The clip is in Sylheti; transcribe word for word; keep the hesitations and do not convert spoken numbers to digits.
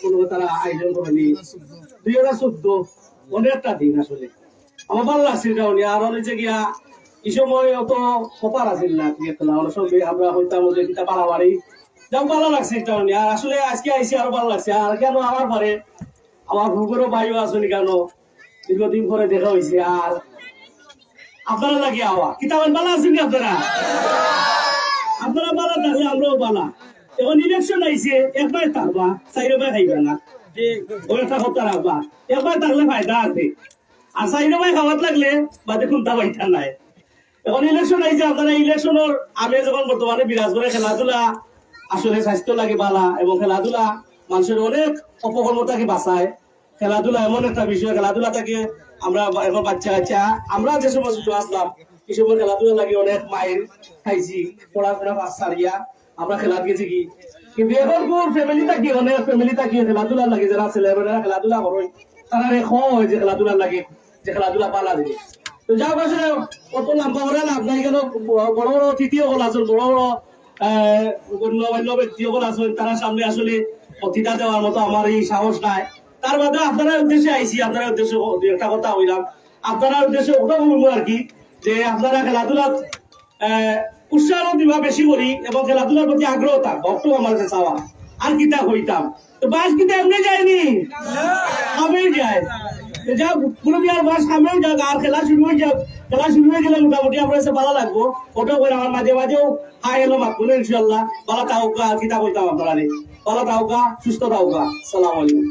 কোনো তারা আয়োজন করেনি। দুই হাজার চোদ্দ অনেকটা দিন আসলে আমার ভালা লাগছে এটা হুনিয়া। আর অনেক যে গিয়া এই সময় অত অফার আছিল না, ঠিক আছে না? অনেক সময় আমরা হইতাম যে কিতা বাড়াবাড়ি, যাও ভালা লাগছে এটা হুনিয়া। আর আসলে আজকে আইছি আরো ভালা লাগছে। আর কেন আমার পরে আমার ফুফুরও ভাইও আছেন কেন, দীর্ঘদিন পরে দেখা হইছে। আর আপনারা লাগে আওয়া কিতা ভালা আছেন নি আপনারা? আপনারা ভালা থাকলে আমরাও ভালা। এখন ইলেকশন আইছে, একবার থাকবা, চাইরোবায় খাইবা না। ওই একটা কথা রাখবা, একবার থাকলে ফায়দা আছে। আর চাইরোবায় খাওয়াত লাগলে বাদে কোনটা পাইতা নাই। এখন ইলেকশন আইছে, আপনারা ইলেকশনের আমেজ যখন বর্তমানে বিরাজ করে, খেলাধুলা আসলে স্বাস্থ্য লাগে ভালা এবং খেলাধুলা মানুষের অনেক অপকর্ম থাকি বাঁচায়। খেলাধুলা এমন একটা বিষয়, খেলাধুলা থাকি আমরা বা-, এখন বাচ্চা কাচ্চা, আমরা যে সময় ছোট আসলাম, এই সময় খেলাধুলা লাগি অনেক মাইর খাইছি, পড়াশোনা পাশ ছাড়িয়া আমরা খেলাত গেছি কি। কিন্তু এখন কোন ফ্যামিলি থাকি, অনেক ফ্যামিলি থাকি খেলাধুলা লাগে, যারা ছেলেমেয়েরা খেলাধুলা করে, তারা রে কয় যে খেলাধুলা লাগে, যে খেলাধুলা ভালা জিনিস। তো যাও আসলে অত লম্বা করে লাভ নাই, কেন বড় বড় অতিথি সকল আছেন, বড় বড় আহ, গণ্যমান্য ব্যক্তি সকল আছেন, তারা সামনে আসলে বক্তৃতা দেওয়ার মতো আমার এই সাহস নাই। তার বাদে আপনারা উদ্দেশ্যে আইছি, আপনারা উদ্দেশ্যে দুই একটা কথা কইলাম। আপনারা উদ্দেশ্যে ওটা বলবো আর কি, যে আপনারা খেলাধুলা আহ, উৎসাহ দিবা বেশি করি এবং খেলাধুলার প্রতি আগ্রহ থাকবা, অতটুকু আমার কাছে চাওয়া। আর কিতা কইতাম, তো বাস কিতা এমনি যায়নি, খামেই যায়। তো যা পুরো বিয়ার বাস খামেই যাক, আর খেলা শুরু হয়ে যাক। খেলা শুরু হয়ে গেলে মোটামুটি আমরা এসে ভালা লাগবো। ওটাও করে আমার মাঝে মাঝেও হাই হ্যালো মাতবো না ইনশাল্লাহ। ভালা থাকউক্কা, আর কিতা কইতাম আপনারা রে, ভালা থাকউক্কা, সুস্থ থাকউক্কা। সালাম আলাইকুম।